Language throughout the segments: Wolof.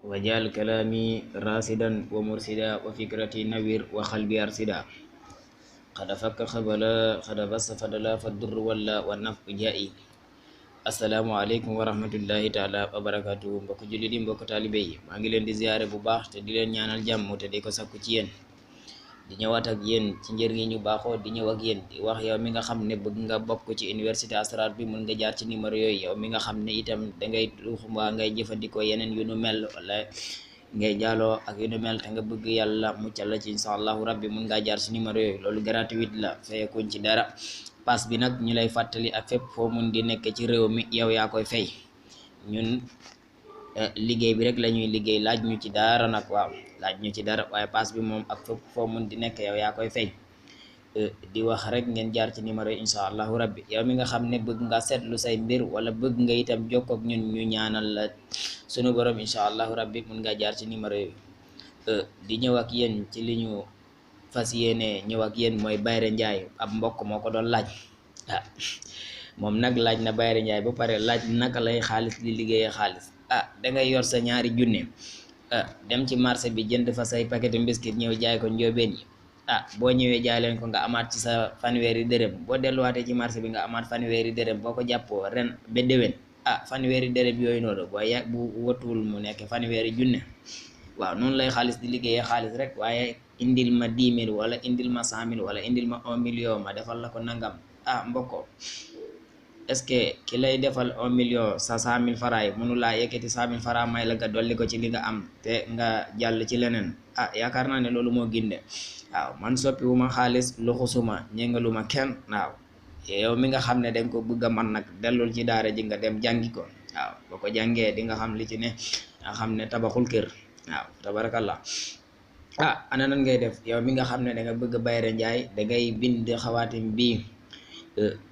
wajal kalami rasidan wa mursida wa fikrati nawir wa qalbi arsida qad fakka khabala qad bassa fadala fadur walla wa naf jai. Assalamu alaikum wa rahmatullahi taala wa barakatuh. Mbokk jullit yi, mbokk taalibe yi, maa ngi leen di ziyaare bu baax te di leen ñaanal jàmm te di ko sakku ci yéen. Di ñëwaat ak yéen ci njëriñ yi ñu baaxoo di ñëw ak yéen di wax yow mi nga xam ne bëgg nga bokk ci université Asrar bi, mën nga jaar ci numéro yooyu. Yow mi nga xam ne itam dangay tuxumbaa ngay jëfandikoo yeneen yu nu mel wala ngay jaaloo ak yu nu mel te nga bëgg yàlla muccal la ci insha allahu rabbi, mën ngaa jaar ci numéro yooyu. Loolu gratuit la, fayekuñ ci dara. pass bi nag ñu lay fàttali ak fépp foo mun di nekk ci réew mi yow yaa koy fay. Ñun liggéey bi rek la ñuy liggéey, laaj ñu ci dara nag, waaw laaj ñu ci dara, waaye pass bi moom ak fépp foo mun di nekk yow yaa koy fay. Di wax rek ngeen jaar ci numéro yi insha allahu rabbi. Yow mi nga xam ne bëgg nga seetlu say mbir wala bëgg nga itam jokkoo ak ñun ñu ñaanal la sunu borom insha allahu rabbi, mun nga jaar ci numéro yi. Di ñëw ak yéen ci li ñu fas yéene ñëw ak yéen mooy Bayre Ndiaye. Ab mbokk moo ko doon laaj, moom nag laaj na Bayre Ndiaye ba pare laaj naka lay xaalis li liggéeyee xaalis. Dangay yor sa ñaari junne dem ci marché bi jënd fa say paquet biscuit ñëw jaay ko njóobeen yi. Boo ñëwee jaay leen ko nga amaat ci sa fanweeri dërëm. Boo delluwaatee ci marché bi nga amaat fanweeri dërëm. Boo ko jàppoo ren ba déwén fanweeri dërëm yooyu noonu bu watuwul mu nekk fanweeri junne. waaw noonu lay xaalis di liggéeyee xaalis rek, waaye indil ma 10 000 wala indil ma 100 000 wala indil ma 1 million ma defal la ko nangam. Mbokko, est-ce que ki lay defal 1 million sa 100 000 francs yi mënu laa yëkkati 100 000 francs may la nga dolli ko ci li nga am te nga jàll ci leneen? Yaakaar naa ne loolu moo ginde. waaw man soppiwuma xaalis, luxusuma, ñëngaluma kenn. waaw yow mi nga xam ne danga ko bëgg a man nag dellul ci daara ji nga dem jàngi ko. waaw boo ko jàngee di nga xam li ci ne, nga xam ne tabaxul kër. waaw tabarakallah. Ana nan ngay def yow mi nga xam ne da nga bëgg Bayre Ndiaye? dangay bind xawaatim bi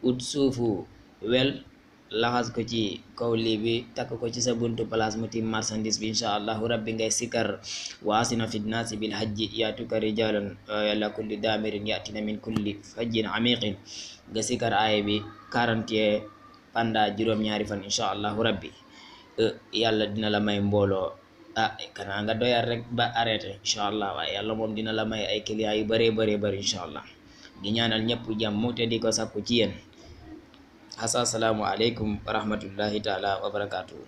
ut suufu wel laxas ko ci kaw lii bi, takk ko ci sa buntu place mu tim marchandise bi insha allahu rabbi. ngay sikkar waasina fi nnaasi bil hajji yaatuka rijalan ala kulli daamirin yatina min kulli fajjin amiqin. nga sikkar aaya bi 41 panda juróom-ñaari fan insha allahu rabbi. yàlla dina la may mbooloo. Kanaa nga doyal rek ba arrêté insha allah, waaye yàlla moom dina la may ay clients yu bëree bëri insha allah. di ñaanal ñëpp jàmm te di ko sakku ci yéen. Assalaamu aleykum wa rahmatullahi taala wa barakatuhu.